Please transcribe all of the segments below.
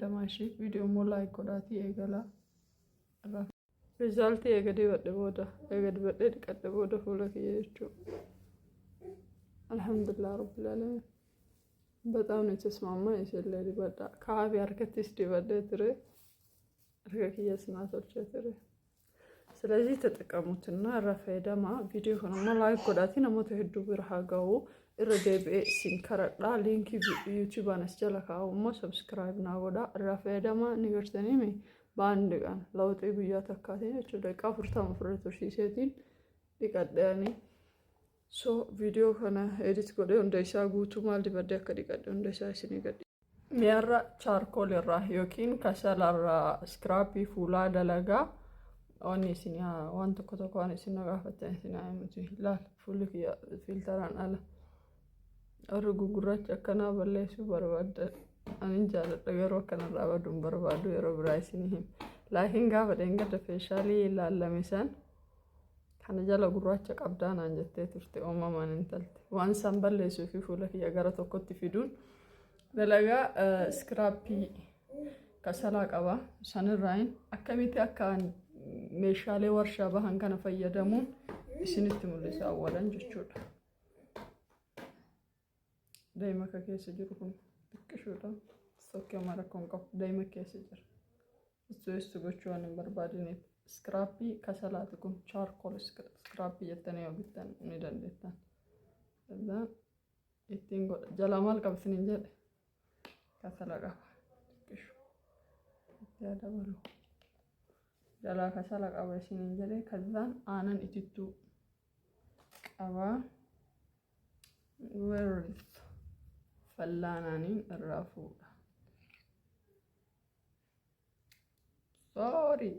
fayyadamaa ishii. Viidiyoo immoo like godhaatii eegalaa. Irraa Result eega dibadhe booda, eega dibadhee dhiqadhe booda fuula kiyya jechuudha. Alhamdulillah Rabbil Alamin. በጣም ነው የተስማማኝ። Isillee dibadha. Kaafi harkattis dibadhee ture. Harka kiyyas naa tolchee ture. ስለዚህ ተጠቀሙትና irraa fayyadamaa. Viidiyoo kana immoo like godhaatii namoota hedduu bira haa ga'u. Irra deebi'ee isin kadhadha. Liinkii yuutuubaan as jala kaa'u immoo subscribe naa godhaa. Irraa fayyadamaa ni gartanii mi በአንድ ቀን ለውጤ guyyaa takkaatiin jechuudha. Daqiiqaa 40 ofirra tursiiseetiin dhiqadhe ani. So viidiyoo kana edit godhee hunda isaa guutuu maal dibadhee akka dhiqadhe hunda isaa isinii gadhi. Mi'arra charcoal irraa yookiin kasalarraa scrubii fuulaa dalagaa wanni isin waan tokko tokko waan isin na gaafattan isin haa himuti. Laal, fuulli kiyya filteraan ala. Warri gugurraacha akkanaa balleessuu barbaaddan, anin jaaladha, garuu akkanarraa baduu hin barbaadu, yeroo biraa isinii hima. Laakiin gaafa dheengadda facialii ilaallame san kana jala gurraacha qabdaa naan jettee turte uumamaan intalti. Waan isaan balleessuu fi fuula kiyya gara tokkotti fiduun dalagaa scrubii kasalaa qaba. Sanirraayin akkamitti akka meeshaalee warshaa bahan kana fayyadamuun isinitti mul'isa awwalan jechuudha. Daa'ima akka keessa jiru kun xiqqishuudha. Sokkee homaa rakkoo hin qabu. Daa'ima keessa jira. Istu gochuu waan hin barbaadiniif. Scrubii kasalaati kun, charcoal scrubii jettanii yoo bittan ni dandeettan. Ittiin godha. Jalaa maal qaba isiniin jedhe? Kasala qaba. Xiqqishu. Itti haa dabalu. Jalaa kasala qaba isiniin jedhe. Kazaan aanan itittuu qaba. Where is fallaanaaniin irraa fuudha. Sorry,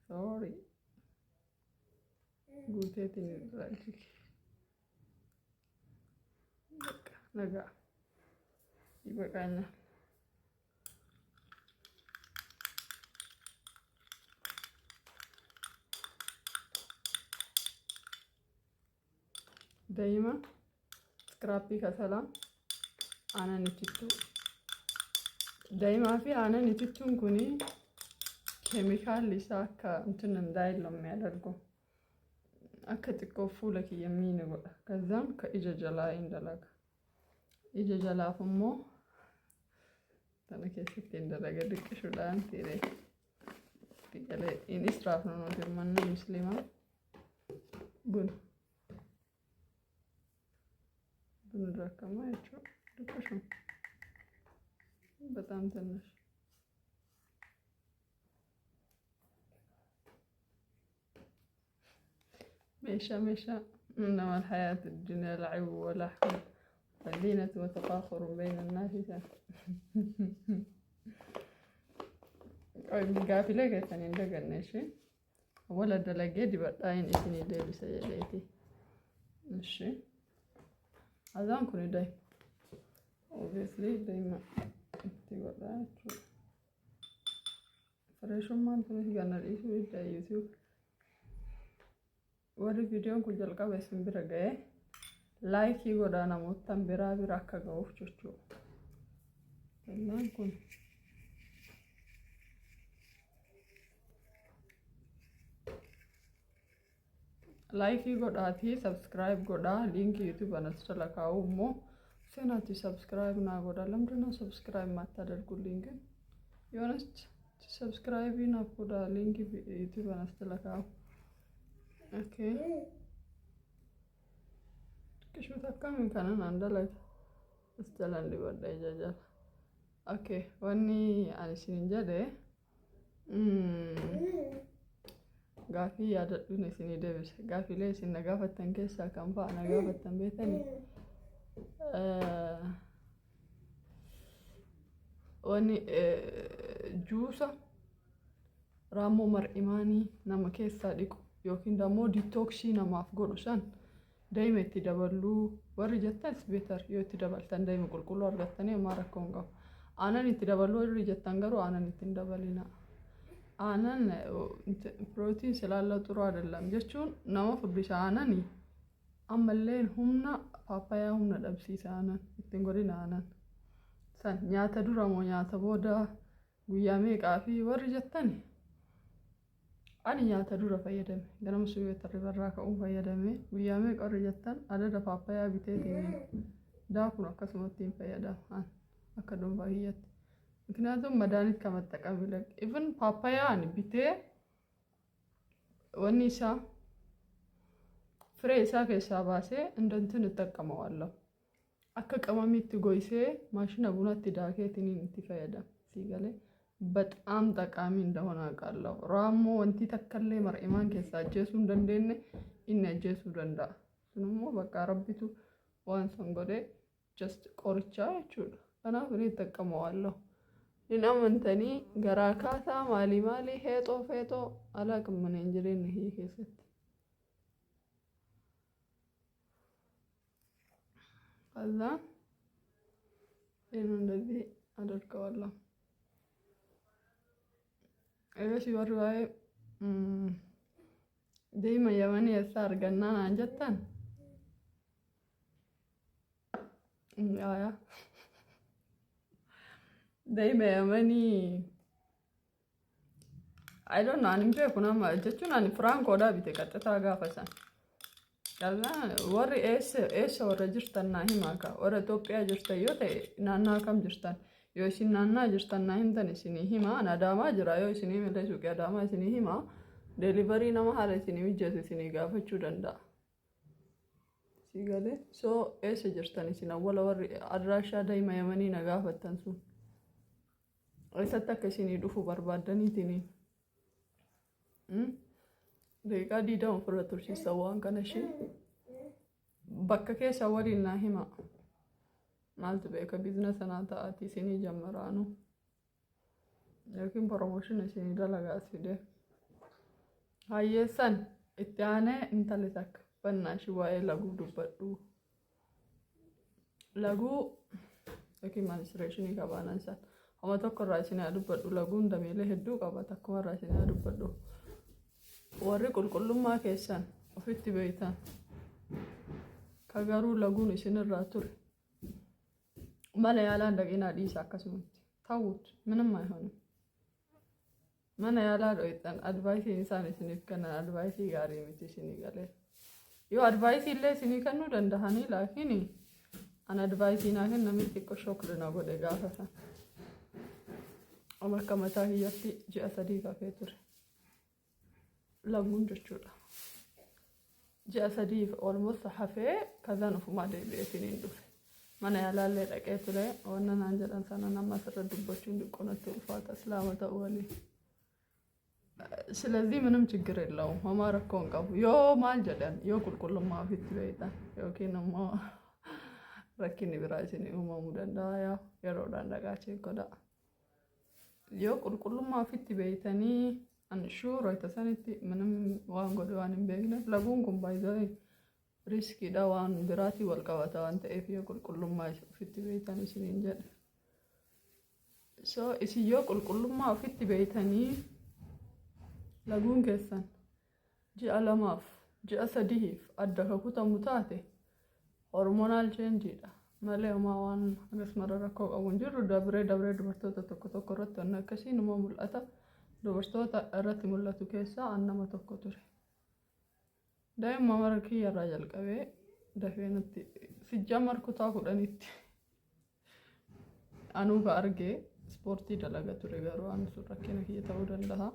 sorry. Guuteetiin irraa jige. በቃ nagaa. ይበቃኛል። Daa'ima, scrubii kasalaa, aanan itittuu. Daa'imaa fi aanan itittuun kuni keemikaalli isaa akka እንትን እንዳይል ነው የሚያደርገው። Akka xiqqoo fuula kiyya miine godha. ከዛም ka ija jalaa hin dalaga. Ija jalaaf immoo tana keessatti hin dalaga diqqishuudhaan tiiree. Biqilee hin israafnu nuti manni musliimaa buna. Buna daakamaa jechuudha. Diqqishu. በጣም ትንሽ meeshaa meeshaa. إنما الحياة الدنيا لعب ولهو وزينة وتفاخر بين الناس. Gaafilee keessan hin daganne ishee wala dalagee dibadhaa hin isinii deebisa jedheeti. Ishi azaan kun daa'ima, obviously daa'ima itti godhaa jechuudha. Freshummaan tunis ganna dhiisuu didda. YouTube warri viidiyoon kun jalqaba isin bira ga'e likeii godhaa, namootan biraa bira akka ga'uuf jechuudha. Dallaan kun likeii godhaatii subscribe godhaa. Linkii YouTube anas jala kaa'u immoo seenaatti subscribe naa godhaa. ለምንድነው subscribe ማታደርጉልኝ ግን? የሆነች subscribe naaf godhaa, linkii YouTube anas jala kaa'u. Okay. Xiqqishuu akkamiin kana naan dalaga. As jalaan dibadha ija jala. Okay, wanni ani isin jedhe gaafii yaadadhuun isinii deebise. Gaafiilee isin na gaafattan keessaa kan fa'a na gaafattan beektanii? Wanni juusa raammoo mar'imaanii nama keessaa dhiqu yookiin immoo detoxii namaaf godhu san daa'ima itti daballuu warri jettan, better yoo itti dabaltan daa'ima qulqulluu argattanii homaa rakkoo hin qabu. Aannan itti dabaluu warri jettan garuu aannan itti hin dabalina. Aannan ፕሮቲን ስላለው ጥሩ አይደለም jechuun nama furdisa aanani, ammallee humna paappayaa humna dhabsiisa. Aannan ittiin godhina. Aannan san nyaata dura moo nyaata booda? Guyyaa meeqaa fi warri jettani, ani nyaata dura fayyadame, ganama subii hirribarraa ka'uun fayyadame. Guyyaa meeqa warri jettan, adada paappayaa biteetiin daakuun akkasumatti hin fayyadama akka dhuunfaa kiyyatti. ምክንያቱም መድኃኒት ከመጠቀም ይልቅ even paappayaa ani bitee wanni isaa firee isaa keessaa baasee እንደ እንትን እጠቀመዋለሁ። Akka qamamiitti goysee maashina bunatti daakeetiniin itti fayyadama. Sii galee በጣም ጠቃሚ እንደሆነ አውቃለሁ። Raammoo wanti takkallee mar'imaan keessaa ajjeesuu hin dandeenye inni ajjeesuu danda'a. Sun immoo bakka Rabbitu waan san godhee, just qorichaa jechuudha. Kanaaf inni እጠቀመዋለሁ. Hin amantanii, garaa kaasaa, maalii maalii, heexoo feexoo alaaqin mana hin jireenya kiyya keessatti. ከዛ ይህን እንደዚህ አደርገዋለሁ። Egasii warri waa'ee deema Yamanii eessaa argannaa naan jettan, yaa deema Yamanii, I don't know, ani hin beeku. Nama jechuun ani firaankoodhaa bite qaxxitaa gaafa san. Warri eessa eessa warra jirtan naa himaa ka. Warra Itoophiyaa jirtan yoo ta'e, naannaa kam jirtan, yoo isin naannaa jirtan naa himtan, isinii himaa. Ani Adaamaa jira. Yoo isinii malee suuqii Adaamaa isinii himaa, delivery nama haala isinii mijatu isinii gaafachuu danda'a. Sii galee? So eessa jirtan isin awwala, warri adraashaa daa'ima Yamanii na gaafattan sun, eessatti akka isinii dhufu barbaaddaniitiin? Daqiiqaa 20 ofirra tursiisa waan kana ishee. Bakka keessa waliin naa hima. Maaltu beeka, business naa ta'aati isinii jammaraanu. Yookiin promotion isinii dalagaa as fidee. Hayyeessan itti aanee intalli takka bannaa ishii waa'ee laguu dubbadhu. Laguu yookiin menstruation qabaanan san. Homa tokko irraa isin haa dubbadhu. Laguun dameelee hedduu qaba, takkuma irraa isin haa dubbadhu. Warri qulqullummaa keessan ofitti beektan, ka garuu laguun isinirraa ture, mana yaalaan dhaqinaa, dhiisa akkasumatti. ተዉት, ምንም አይሆንም. Mana yaalaa dhoyxan, advice isaan isiniif kennan advice gaarii miti isinii galee. Yoo advice illee isinii kennuu dandahanii, laakiin an advice naa kenname xiqqoo shock na godhe gaafa san. Amma akka mataa kiyyatti ji'a 3 hafee ture. Laguun jechuudha. Ji'a 3 almost hafee kazaan ofumaa deebi'eetiin dhufe. Mana yaalaallee dhaqee ture, wanna naan jedhan sana nama asirra dubbachuun xiqqoo natti ulfaata islaama ta'uu waliin. ስለዚህ ምንም ችግር የለውም. Homaa rakkoo hin qabu. Yoo maal jedhan, yoo qulqullummaa ofitti beektan yookiin immoo rakkinni biraa isin uumamuu danda'a, yaa yeroodhaan dhaqaa check godhaa. Yoo qulqullummaa ofitti beektanii, ani sure wayita sanitti ምንም waan godhe waan hin beekneef, laguun kun baay'ee riskiidha, waan biraatiin wal qabata waan ta'eef, yoo qulqullummaa ofitti beektan isiniin jedhe. So isin yoo qulqullummaa ofitti beektanii, laguun keessan ji'a 2f ji'a 3f adda ka kutamu taate, hormonal changeiidha malee homaa waan akkasuma rakkoo qabu hin jiru. Dabree dabree dubartoota tokko tokko irratti wanni akkasii numa mul'ata. Dubartoota irratti mul'atu keessaa an nama tokko ture. Daa'imma mara kiyyarraa jalqabee dafee natti sijjamar kutaa 10tti anuu ka argee ispoortii dalaga ture, garuu an sun rakkina kiyya ta'uu danda'a.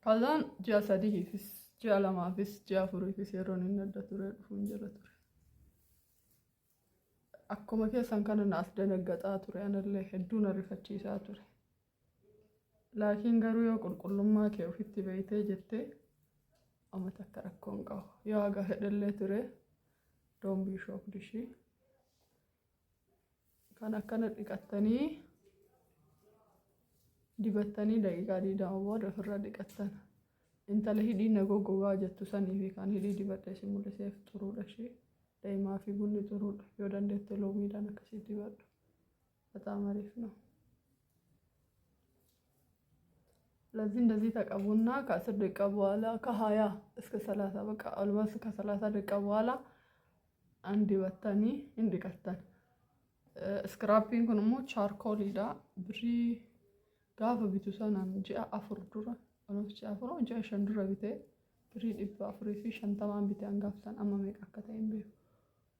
Kazaan ji'a 3fis ji'a 2fis ji'a 4fis yeroon inni adda ture dhufuun jira ture. Akkuma keessan kana naaf danaggaxaa ture, anallee hedduu na rifachiisaa ture. Laakiin garuu yoo qulqullummaa kee ofitti beektee jettee, amma takka rakkoo hin qabu. Yoo haga fedhallee ture, don't be shocked ishii. Kan akkana dhiqattanii dibattanii daqiiqaa 20 booda ofirraa dhiqattan. Intala hidhii na goggogaa jettu sanii fi kan hidhii dibadhee si mul'iseef xuruudha ishee. Daa'imaa fi bunni xuruudha. Yoo dandeette loomiidhaan akkasii dibadhu. በጣም አሪፍ ነው። ለዚህ እንደዚህ ተቀቡና ከ10 ደቂቃ በኋላ፣ ከ20 እስከ 30፣ በቃ almost ከ30 ደቂቃ በኋላ dibattanii hin dhiqattan. Scrubiin kun immoo charcoaliidha. Birrii Gaafa bitu sanaan ji'a 4 dura, ji'a 4, ji'a 5 dura bitee birrii 450n bitee hangaafsan. Amma meeqa akka ta'e hin beeku.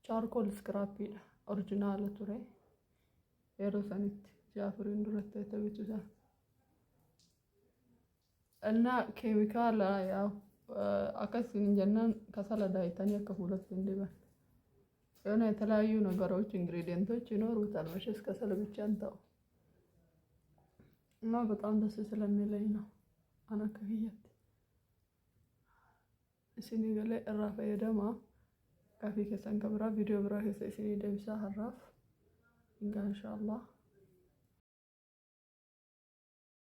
Charcoal scrubiidha. Original ture. Yeroo sanitti ji'a 4n duratti itti bitu sana. እና keemikaala yaa akkas jennaan kasala daayitanii akka fuulatti hin diban. የሆነ የተለያዩ ነገሮች ingredient ኦች ይኖሩታል። መቼስ ከሰል ብቻ እንተው እና በጣም ደስ ስለሚለኝ ነው። Ana akka kiyyatti. Isinii galee irraa fayyadamaa. Gaafii keessan kan biraa viidiyoo biraa keessa isinii deebisaa. Har'aaf hingaa, inshaallah.